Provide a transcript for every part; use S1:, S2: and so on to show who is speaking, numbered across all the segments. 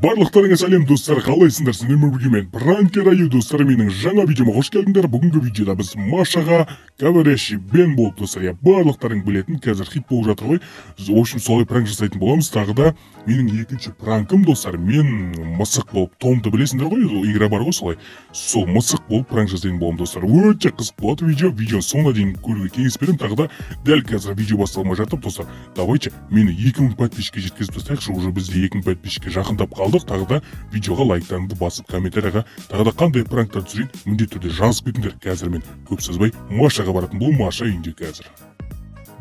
S1: Барлықтарыңа сәлем достар, қалайсыңдар? Сіздермен бірге мен Пранкер Аю. Достар, менің жаңа видеома қош келдіңдер. Бүгінгі видеода біз Машаға говорящий Бен болып, достар, я барлықтарың білетін, қазір хит болып жатыр ғой. В общем, солай пранк жасайтын боламыз. Тағы да менің екінші пранкым, достар, мен мысық болып, Томды білесіңдер ғой, ол игра бар ғой, солай. Сол мысық болып пранк жасайтын боламын, достар. Өте қызық болады видео. Видеоны соңына дейін көруге кеңес беремін. Тағы да дәл қазір видео басталмай жатып, достар, давайте мені 2000 подписчикке жеткізіп тастайықшы. Уже бізде 2000 подписчикке жақындап қалдық. Тағы да видеоға лайктарыңды басып, комментарияға тағы да қандай пранктар түсірейін, міндетті түрде жазып кетіңдер. Қазір мен көп созбай Машаға баратын боламын. Маша үйінде қазір.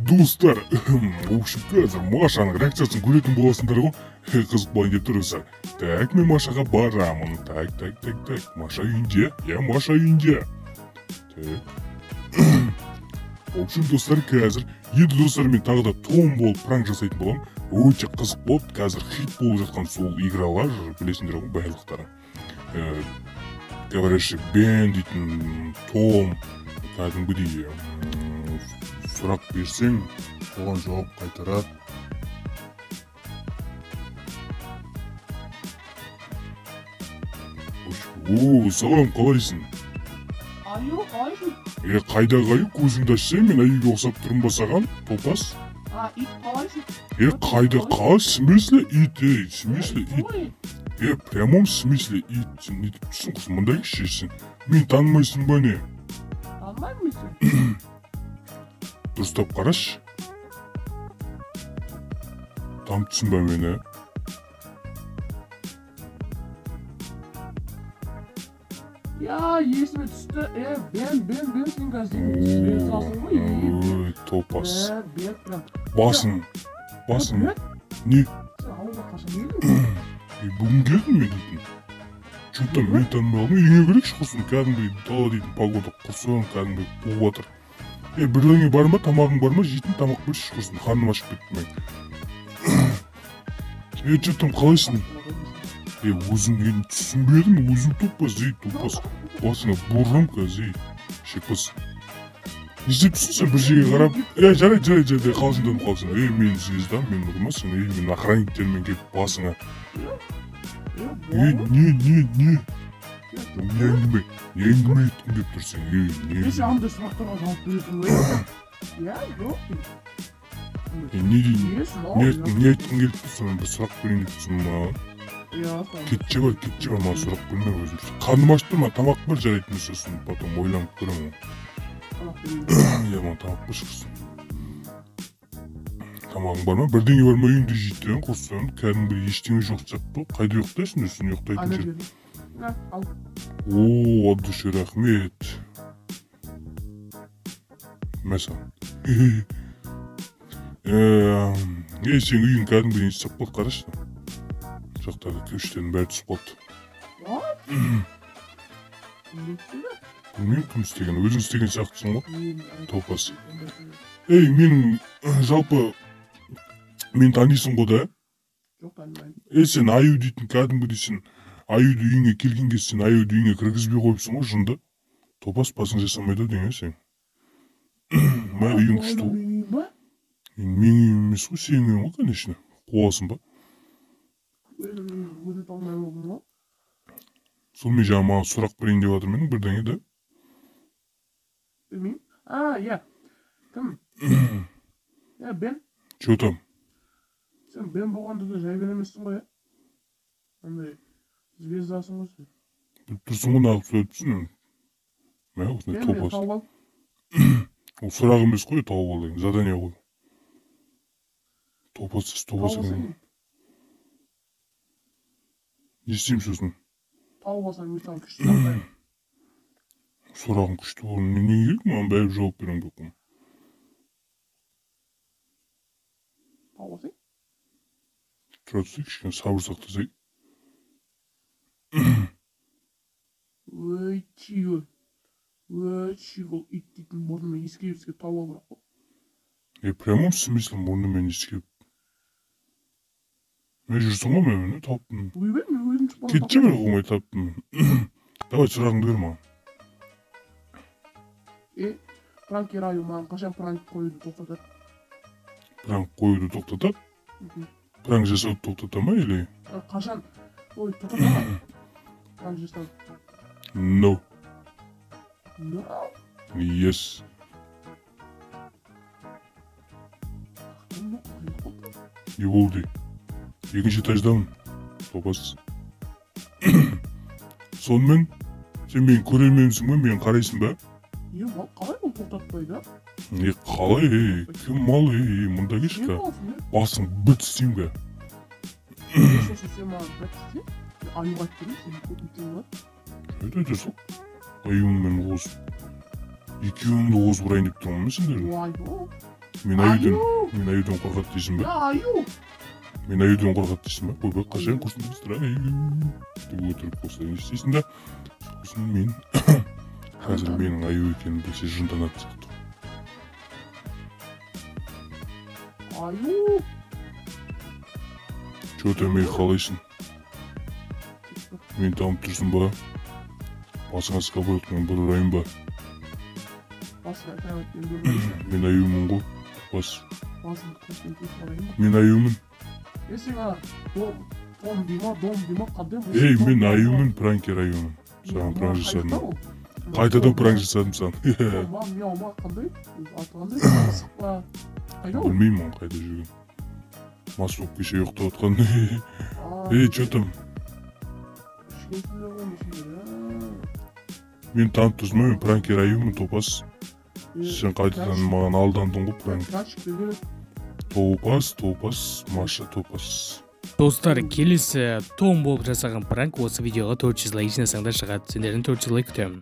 S1: Достар, в общем, қазір Машаның реакциясын көретін боласыңдар ғой. Қызық болайын деп тұр, достар. Так, мен Машаға барамын. Так, так, так, так. Маша үйінде. Я Маша үйінде. Так. В общем, достар, қазір енді, достар, мен тағы да Том болып пранк жасайтын боламын. Өте қызық болды. Қазір хит болып жатқан сол игралар, білесіңдер ғой барлықтары. Говорящий Бен дейтін, Том, кәдімгідей сұрақ берсең, соған жауап қайтарады. О, салам, қалайсың?
S2: Аю, қалайсың?
S1: Қайдағы аю, көзіңді ашсаң, мен аюға ұқсап тұрмын ба саған, топас?
S2: А, ит қалайсың?
S1: Қайда, в смысле ит, ей, в смысле ит? В прямом смысле ит, сен не деп тұрсың, құрсын, мындай кіші сен. Мен танымайсың ба не?
S2: Танымаймын сен.
S1: Дұрыстап қарашы. Танып тұрсың ба мені?
S2: Я, есіме түсті. Бен, сен қазір салсың ғой.
S1: Ой, топас.
S2: Бен, прям.
S1: Басың, басың. Не?
S2: Сен ауылға қашан келдің?
S1: Бүгін келдім мен дейтін. Че-то мен танымай қалдым. Үйіңе кірейікші, құрсын, кәдімгідей дала дейтін погода құрсын, кәдімгідей қуып жатыр. Бірдеңе бар ма, тамағың бар ма, жейтін тамақ берші, құрсын, қарным ашып кетті мен. Че там, қалайсың? Өзің енді түсінбедім, өзің топас, ей, топас. Басыңа бұрым қазір, ей, шекпас. Не істеп тұрсың сен бір жерге қарап? Жарайды, жарайды, жарайды, қалжыңдадым, қалжыңдадым. Мен звездам, мен ұрмасын, мен охранниктермен келіп басыңа. Не, не, не? Не әңгіме, не әңгіме айтқың келіп тұрсың, не?
S2: Сен андай сұрақтарға жауап бересің ғой. Иә, жоқ.
S1: Не дейін, не айтқың келіп тұрсың, бір сұрақ берейін деп тұрсың маған. Кетші бар, кетші бар, маған сұрақ берме өзім. Қарным ашып тұр, маған тамақ бер, жарайды, мен сосын потом ойланып көремін. Иә, маған тамақ берші, құрсын. Тамағың бар ма? Бірдеңе бар ма үйіңде жейтін, құрсын? Кәдімгідей ештеңе жоқ сияқты ғой. Қайда ұйықтайсың өзің, ұйықтайтын жер? О, от души рахмет. Мә саған. Сен үйің кәдімгідей не істеп қалды, қарашы. Жақтағы күштердің бәрі түсіп қалды. Білмеймін кім істеген, өзің істеген сияқтысың ғой, топас. Ей, мен жалпы мен танисың ғой да?
S2: Жоқ, танымаймын.
S1: Сен аю дейтін кәдімгідей сен аюды үйіңе келген кезде сен аюды үйіңе кіргізбей қойыпсың ғой, жынды. Топас, басың жасамайды деген сен. Мә, үйің күшті ғой. Менің үйім емес қой, сенің үйің ғой, конечно. Қуасың ба?
S2: Өзім танымай болдым ғой.
S1: Сол мен жаңа маған сұрақ берейін деп жатыр менің бірдеңе да?
S2: Білмеймін. А, иә. Кім? Бен.
S1: Че там?
S2: Сен Бен болғанда да жай Бен емессің ғой, иә? Андай звездасың ғой сен.
S1: Біліп тұрсың ғой, неғып сөйлеп тұрсың? Мә, осындай
S2: Бен,
S1: топас.
S2: тауып ал.
S1: Ол сұрақ емес қой, тауып ал деген, задание ғой. Топас, топас
S2: Тауып
S1: екен.
S2: алсаң.
S1: Не істеймін сосын?
S2: Тауып алсаң, мен саған күшті сұрақ қоямын.
S1: Сұрағың күшті болу не керек маған, бәрібір жауап беруім керек қой.
S2: Тауып алсаң?
S1: Тұра тұрсай, кішкене сабыр сақтасай.
S2: Ой, чио. Ой, чио, ит дейтін мұрнымен иіскеп иіскеп тауып алу керек қой.
S1: Прямом смысле мұрнымен иіскеп. Мен жүрсің ғой, мен міне таптым.
S2: Ойбай, мен өзім шықпадым.
S1: Кетші бір қылмай таптым. Давай сұрағыңды бер маған.
S2: Пранкер аю маған қашан пранк қоюды тоқтатады?
S1: Пранк қоюды тоқтатады? Пранк жасауды тоқтата ма или?
S2: Қашан Ой, тоқтат. Пранк жасадым.
S1: No.
S2: No.
S1: Yes. Не болды? Екінші этаждамын. Топас. Сонымен, сен мені көрерменсің ба, мені қарайсың ба?
S2: Е, мал қалай ол тоқтатпайды, а?
S1: Не қалай, ей, кім мал, ей, мында келші
S2: Не
S1: ка.
S2: малсың, е?
S1: Басың біт істеймін ка.
S2: Сосын сен маған біт істе, мен аюға айтып берейін, сен көтіңді болады.
S1: Айта айта сол. Аюыңмен қосып. Екеуіңді қосып ұрайын деп тұрмын мен сендерді.
S2: Аю.
S1: Мен аюдан,
S2: Аю!
S1: мен аюдан қорқады дейсің ба?
S2: Я аю!
S1: Мен аюдан қорқады дейсің ба? Ойбай, қашан құрсын аю деп өтірік болса не істейсің да? Сосын мен қазір менің аю екенімді білсе жынданатын сияқты.
S2: Аю!
S1: Че там, ей, қалайсың? Мені танып тұрсың ба? Басыңа скобойлықпен бір ұрайын ба?
S2: Басыңа кроватьпен бір ұрайын ба?
S1: Мен аюмын ғой. Бас.
S2: Басыңды көзбен кесіп алайын ба?
S1: Мен аюмын.
S2: Е, сен ана том дей ма, дом дей ма, қандай
S1: Ей, мен аюмын, пранкер аюмын. Саған пранк жасадым. Қайтадан пранк жасадым саған.
S2: Ма, мяу ма, қандай? Аты қандай? Мысық па? Қайда ол?
S1: Білмеймін оның қайда жүргенін. Мас болып кеше ұйықтап отқан. Ей, че там?
S2: Ішкенсіңдер ғой сендер, а?
S1: Мен танып тұрсың ба? Мен пранкер аюмын, топас. Сен қайтадан маған алдандың ғой, пранк.
S2: Прачка береді.
S1: Топас, топас, Маша топас.
S3: Достар, келесі Том болып жасаған пранк осы видеоға 400 лайк жинасаңдар шығады. Сендерден 400 лайк күтемін.